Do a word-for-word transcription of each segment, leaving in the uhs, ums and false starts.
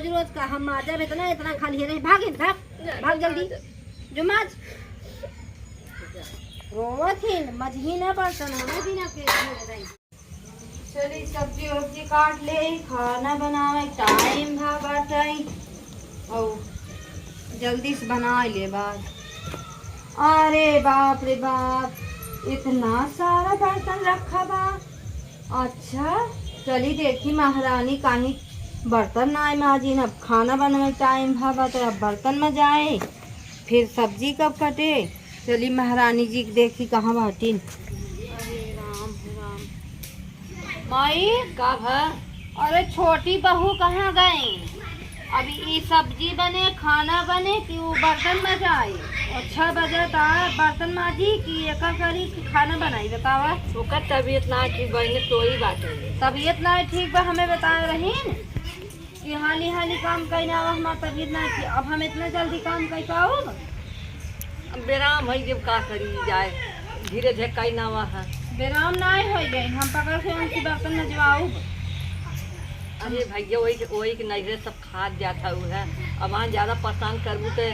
रोज का हम माजब इतना, इतना खाली है नहीं। भाग, भाग, भाग जल्दी। जो माज। रोवत ही, मजही ना बर्तन, हमें भी ना पेट में रही। चली सब्जी उब्जी काट ले, खाना बनावे टाइम भा बाटई। और जल्दी से बना ले बात। अरे बाप रे बाप, इतना सारा बर्तन रखा बा। अच्छा, चली देखी महारानी काहे बर्तन नाय माजिन। अब खाना बनावे टाइम भा बा, तो अब बर्तन मजाए, फिर सब्जी कब कटे। चली महारानी जी के देखी कहाँ बाटिन। अरे राम, हे राम। माई, का भा? अरे छोटी बहू कहाँ गई? अभी ई सब्जी बने, खाना बने कि वो बर्तन मजाए? अच्छा बजत आ, बर्तन माजी कि एका करी कि खाना बनाई, बतावा। ओकर तबीयत ना ठीक बा, इन्हें सोई बाटे। तबीयत ना ठीक बा, हमें बताए रहीन कि हाली हाली काम कई ना आवा, हमार तबीयत ना ठीक। अब हम इतना जल्दी काम कई पाउब? अब बेराम है, जब का करी जाए, धीरे धीरे कई ना आवा है। बेराम ना हो गए, हम पकड़ के उनकी बर्तन मजवाउब। अरे भैया, वही के, वही के नैहरे सब खात जात है उहे। अब वहाँ ज्यादा परेशान करबू तो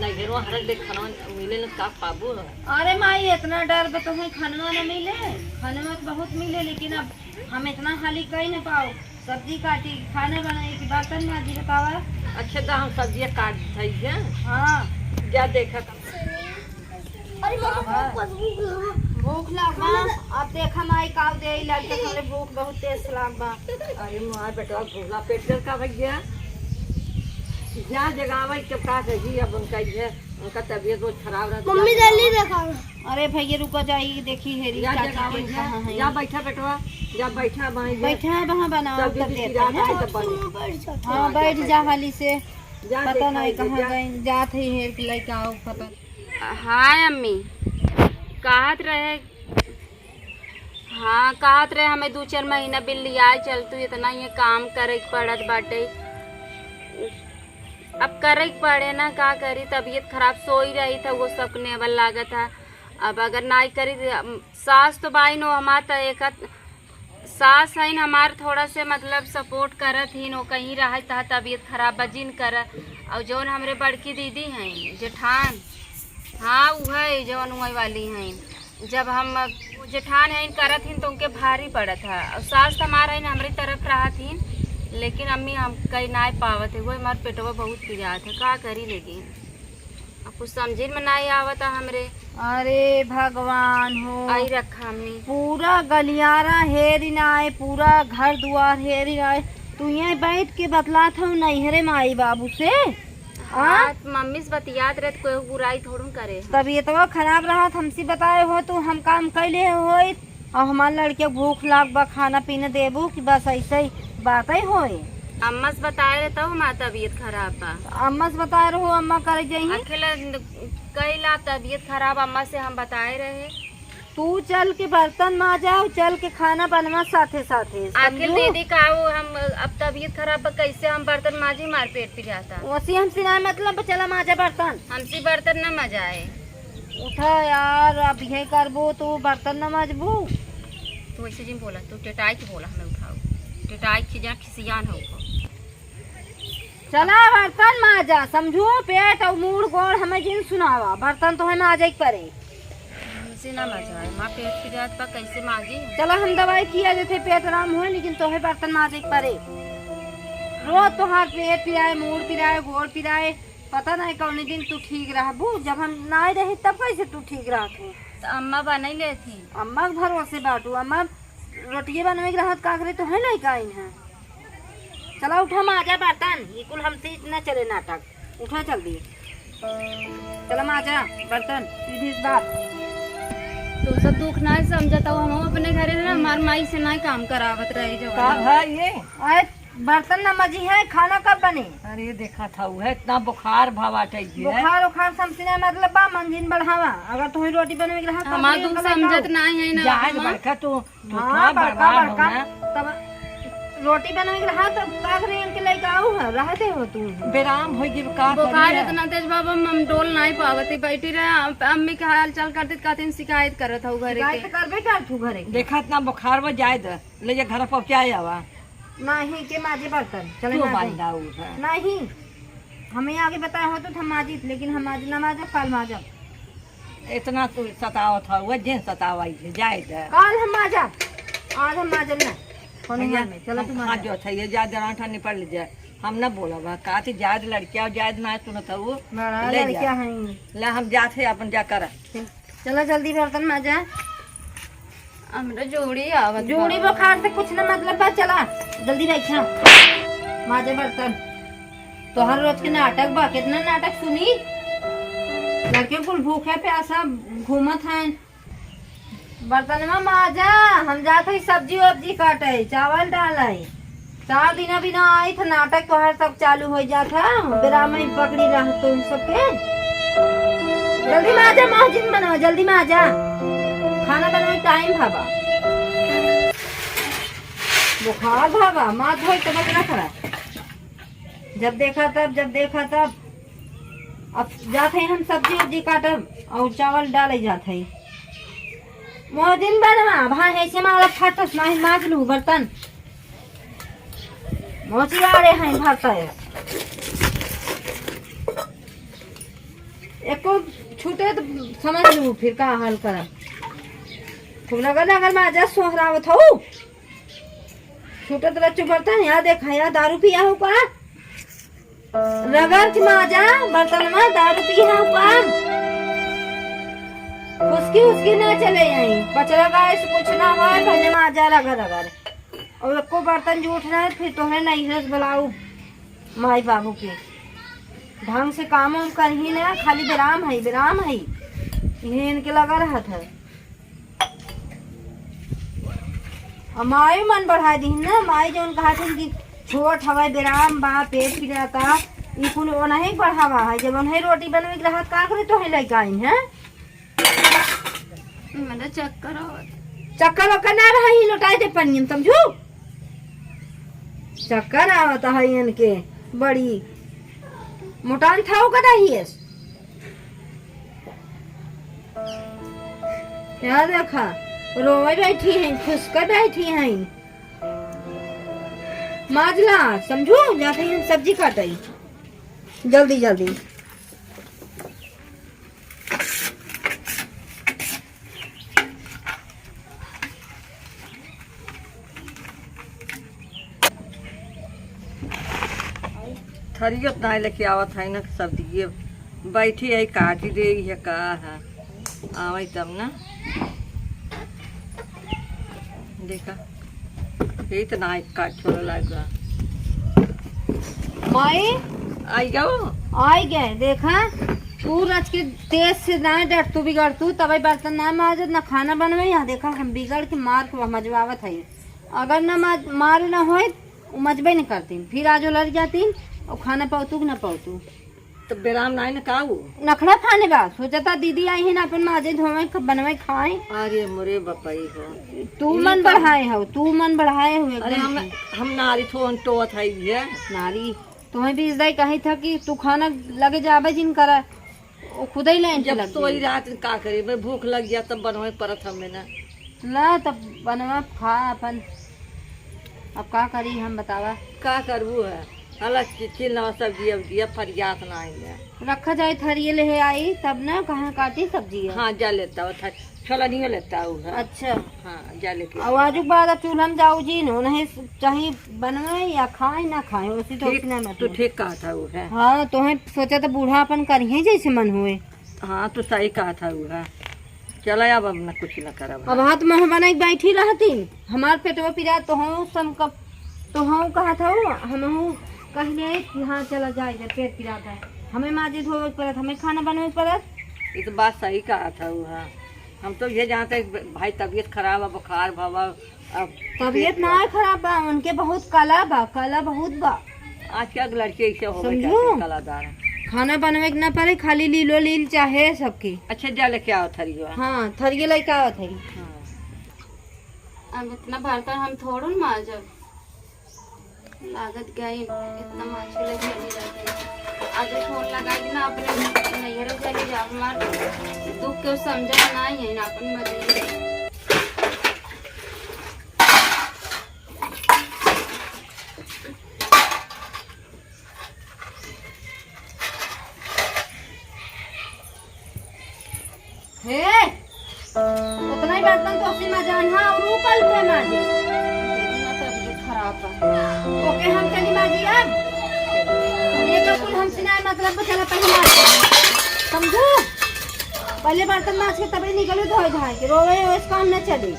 नैहरो हरक दे, खाना मिले न का पाबू है। अरे माई, इतना डर बा तुम्हें खानवा न मिले, खानवा तो बहुत मिले, लेकिन अब हम इतना हाली कई न पाओ। सब्जी काटी, खाना बनाई कि बर्तन माजी, बतावा। अच्छा, तो हम सब्जियाँ काट देत हई, हैं? हाँ। जा देखा। अरे मम्मी, हाँ। बहुत भूख लगा। भूख लगा? अब देखा माई काव दे लड़के, हमरे भूख बहुत तेज लाग बा। अरे माई, बेटवा भूखा पेट कर का भैया? जा जगावे के का कही, अब उनका ये, उनका तबीयत बहुत खराब रहता। मम्मी, जल्दी देखा। अरे भैया रुको, जाई देखी हेरी जा, चाची जगावे के जा, कहाँ है। जा बैठा बेटवा, जा बैठा वहाँ ये। बैठा है वहाँ बनाओ, सब तब दीदी देते चिल्लाता हैं। है, तब बने। हाँ, बैठ जा हाली से। जा पता देखा नहीं है, कहाँ जा। गई, जात है हेर के लेके आओ, पता। हाँ अम्मी, कहत रहे, हाँ कहत रहे हमें दू चार महीना बिल्ली आए चल, तू इतना ये काम करे के पड़त बाटे। अब करे के पड़े ना, का करी, तबीयत खराब, सोई रही था, वो सब नेवल लागत है। अब अगर नाई करी त, अम, सास तो बाई नो हमार त एक सास हईन हमार, थोड़ा से मतलब सपोर्ट करत हीन, वो कहीं रहत त तबीयत खराब बा जिन कर। और जौन हमरे बड़की दीदी हईन जेठान, हाँ उहे जौन उहे वाली हईन, जब हम जेठान हईन करत हीन तो उनके भारी पड़त है। और सास त हमार हईन हमरे तरफ रहत हीन, लेकिन अम्मी हम कहीं नाय पावत है, वो हमार पेटवा बहुत पिरात है, का करी लेकिन। अब कुछ समझे में नाई आवत है हमरे। अरे भगवान हो। आई रखा अम्मी। पूरा गलियारा हेरी नाई, पूरा घर दुआर हेरी नाई। तू यहीं बैठ के बतलात हऊ नैहरे माई बाबू से? हाँ, हाँ? त मम्मी से बतियात रहे त कोई बुराई थोड़ू करे हम। तबीयतवा खराब रहत हमसे बताए हो तू, हम काम कैले होइत। अब हमार लड़के भूख लाग बा, खाना पीना देबू कि बस ऐसे ही बातें होए? अम्मा से बताए रहे तब हमार तबीयत खराब बा। अम्मा से बताए रहो, अम्मा करे जइहीं। अकेला कैला तबीयत खराब, अम्मा से हम बताए रहे। तू चल के बर्तन माजा और चल के खाना बनवा साथे साथे, आखिर समझू? दीदी का वो हम अब तबीयत खराब बा, कैसे हम बर्तन माजी, हमार पेट पिराता। वसी हमसे ना मतलब, चला माजा बर्तन। हमसे बर्तन ना मजाए। उठा यार, अब यही करबो तो बर्तन न माजबू। तू ऐसे जिन बोला, तू टेटाई के बोला, हमें उठाओ। टेटाई के जा खिसियान हो। चला बर्तन माजा, समझू, पेट और मूड़ गोड़ हमें जिन सुनावा, बर्तन तो है माजे के परे। हमसे ना माजा है, माँ पेट पिरात बा, कैसे माजी? चला हम दवाई किया देते, पेट आराम होए, लेकिन तोहे बर्तन माजे के परे। रोज तोहार पेट पिराए, मूड़ पिराए, गोड़ पिराए, पता नहीं कौने दिन तू ठीक रहबू, जब हम नाय रही तब कैसे तू ठीक रहत हो? तो अम्मा बनई लेत ही। अम्मा के भरोसे बाटू, अम्मा रोटिये बनवे के रहत का करे, तो है नहीं का इन्हें। चला उठा माजा बर्तन, ये कुल हमसे इतना चले नाटक। उठा जल्दी, चला माजा बर्तन, सीधी सी बात। तो सब दुख ना समझता हो, हम अपने घरे ना हमार माई से ना काम करावत रहे जो का है। भाई ये? आए बर्तन न मजी है, खाना कब बने? अरे देखा था, उहे इतना बुखार भवा टाइप के है। बुखार उखार समझे ना, मतलब बा मंजिन बढ़ावा। अगर तुम्हें रोटी बनवे के रहा, तो हमार अपने दुख अंकल समझत बताओ। नहीं है ना, जाए अम्मा। बड़का तू, तू हाँ, थोड़ा बड़का, बड़का हो बड़का। ना। तब रोटी बनवे के रहा, तब का करे, इनके लेके आओ है, रहते हो तू। बेराम हो गई, का बुखार करिए? इतना तेज बाबा, हम डोल नहीं पावत, बैठी रहे। अम-, अम्मी के हाल चाल करते, कहते शिकायत करत हो घरे शिकायत के। तो करबे कर तू घरे के। देखा इतना बुखार बा, जाए दे, ले जा घर पहुँचाए आवा। नहीं, के माजे बर्तन? चले तू माजे। बंदा उठा। नहीं, हमें आगे बताया होत तो हम माजित, लेकिन हम आज ना माजब, काल माजब। इतना तू सतावत हऊ, जिन सतावा है, जाए दे। काल हम माजब, आज हम माजब ना। कोनो भैया, मन में, चलो हम तू माजा। जो था, ये जा, जरा ठा निपट ले जाए। हम ना बोलब, का थी जाए दे लड़किया, जाए दे ना सुनत हऊ। बड़ा ले जा। लड़किया हैं। ले, हम जात है, अपन जा कर। चला जल्दी बर्तन माजा। हमरा जोड़ी आवत जोड़ी बा। बुखार से कुछ ना मतलब बा, चला जल्दी बैठा, माजे बर्तन। तोहर रोज के नाटक बा, कितना नाटक सुनी। लड़के कुल भूखे प्यासा घूमत हैं। बर्तनवा माजा, हम जात हई सब्जी वब्जी काटे, चावल डाले। चार दिना बिना आई थ, नाटक तोहार सब चालू हो जात ह। बेरा में पकड़ी रह तो सबके। जल्दी में आजा, माँ जिन बनाओ, जल्दी में आजा। खाना बनावे टाइम भवा। बुखार भवा, माँ धोई तो बकरा खड़ा। जब देखा तब, जब देखा तब। अब जात है हम सब्जी उब्जी काटब और चावल डाले जात है। मोहजिन बनवा, भाई ऐसे मारा फटस नहीं माज लू बर्तन। मोचिया रे हैं भरता है। एको छूटे तो समझ लू फिर का हाल करब। खूब लगल अगर माजा सोहरावत हऊ। छूटत रह चु बर्तन, यहाँ देखा, यहाँ दारू पिया हो का? रगड़ के माजा, बर्तन में दारू पिया हो का? उसकी, उसकी ना चले आई। बचरा गाय से कुछ ना होए, पहले माजा रगड़, रगड़। और एको बर्तन जूठ ना है, फिर तोहरे नैहरे से बुलाऊ माई बाबू के। ढंग से काम हम करही ना, खाली बेराम है, बेराम है। इहे इनके लगा रहत है। आ माई मन बढ़ाए दिहिन ना, माई जौन कहत हन कि छोट हवे, बेराम बा, पेट पिराता, ई कुल ओनही बढ़ावा है। जब ओनही रोटी बनवे के रहत, का करे तोहे लइका आइन है? मतलब चक्कर आवत। चक्कर ओक्कर ना रहा, ई लोटाए दे पनियन, समझू? चक्कर आवत है इनके, बड़ी मोटान था ओकर नहीं है। क्या देखा, रोवे बैठी हैं, खुश कर बैठी हैं। माजला, समझू, जाते ही हम सब्जी काटे। जल्दी, जल्दी। थरियत नाहीं लेके आवत है ना, सब दिए बैठी है, काटी दे है का है, आवे तब ना। देखा, यही तो नाहीं काट छोड़ लागा। माई, आई जाओ। आई गए, देखा, तू रच के तेज से ना डर तू बिगड़ तू, तबे बर्तन ना माजत, ना खाना बनवे। यहाँ देखा, हम बिगड़ के मार के मजवावत है। अगर ना मार, मार ना होए, उ मजबे न करतीन, फिर आज लड़ जातीन और खाना पावतू कि ना पावतू। तो बेराम नाई न का उ? नखड़ा फाने बा, सोचता दीदी आई है ना, अपन माजे धोवे, ख-, बनवे, खाए। अरे मोरे बपई हो। तू ई मन तो बढ़ाए हो, तू मन बढ़ाए हो अरे एकदम हम, से। हम नारी थोन टोत है ये। नारी, तुम्हें भी इस दाई कही था कि तू खाना लगे जाबे जिन करा, वो खुदे ही लाइन पे जब लग सोई गई। रात में का करे, भाई भूख लग गया तब बनवे परत हमें ना। ला तब बनवा खा अपन। अब का करी हम बतावा? का करबू है? अलग चीज, चीज नवा सब्जी अब दिया फरियात ना आई है। रखा जाए थरिये ले आई तब ना कहाँ काटी सब्जी है। हाँ, जा लेता हो थर-, छोलनियो लेता हो है। अच्छा। हाँ, जा लेके। और आजू के बाद अब चूल्हा में जाऊ जी नो, नहीं चाहे बनवे या खाए ना खाए, उसी तो ठीक, उतना तू मतलब। ठीक कहा था वो है। हाँ, तो है सोचा तो बूढ़ा अपन करिए जैसे मन हुए। हाँ, तू सही कहा था वो है। चला अब, अब ना कुछ ना करब। अब हाथ मुँह बनाई के बैठी रहती, हमार पेटवा पिरा तो हूँ सम कब, तो हूँ कहा था वो, हम हूँ कहले कि हाँ चला जाए, जब पेट पिराता है, हमें माजे धोवे के पड़त, हमें खाना बनवे के पड़त। ये तो बात सही कहा था वो है। हम तो ये जानते हैं भाई, तबीयत खराब है, बुखार भवा, अब तबीयत पेट ना खराब बा, उनके बहुत कला बा, कला बहुत बा। आजकल के लड़के ऐसे हो गए समझू? जाते हैं कलादार। खाना बनवे के ना पड़े, खाली लीलो लील चाहे सबके। अच्छा, जा लेके आओ थरिया। हाँ, थरिया लेके आओ थरी। हाँ। अब इतना भरकर हम थोड़ो न माजब। लागत गई, इतना माछी लगी अभी लगी। आज फोन लगाई ना, अपने नैहर चली जा, हमार दुख के समझा ना ही है ना अपन मर्जी। हे, उतना ही बर्तन तो अपनी माँ जान, हाँ, और ऊपर ऊपर माजे। तेरी माँ तो अभी खराब है। ओके, हम चली माजी अब। ये तो कुल हमसे ना मतलब, चला पहले माज। समझू? पहले बर्तन माज के तभी निकलू धोए धाए के। रोवे ओए से काम न चली।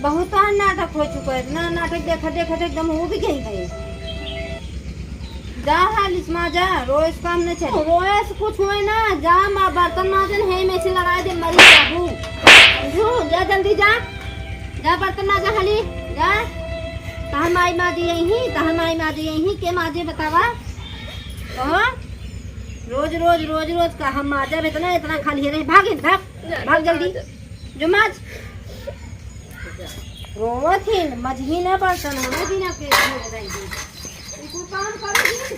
बहुत तोहार नाटक हो चुका है, इतना नाटक देखा देखा तो एकदम हो भी गई है। जा हालिस माँ जा, रोए से काम न चले। रोए से कुछ होए ना, जा माँ बर्तन माजन है में से लगा दे मरी बाबू। समझू? जा जल्दी जा, जा बर्तन माजा हाली, जा। तहर माई माजी यही, तहर माई माजी यही, के माजे बतावा? कहो, रोज रोज रोज रोज का हम माजब इतना, इतना खाली है नहीं, भाग भाग, भाग जल्दी। जो माज। रोवत ही, मजही ना बर्तन, हमें भी ना पेट में रही। इनको काम करो ही।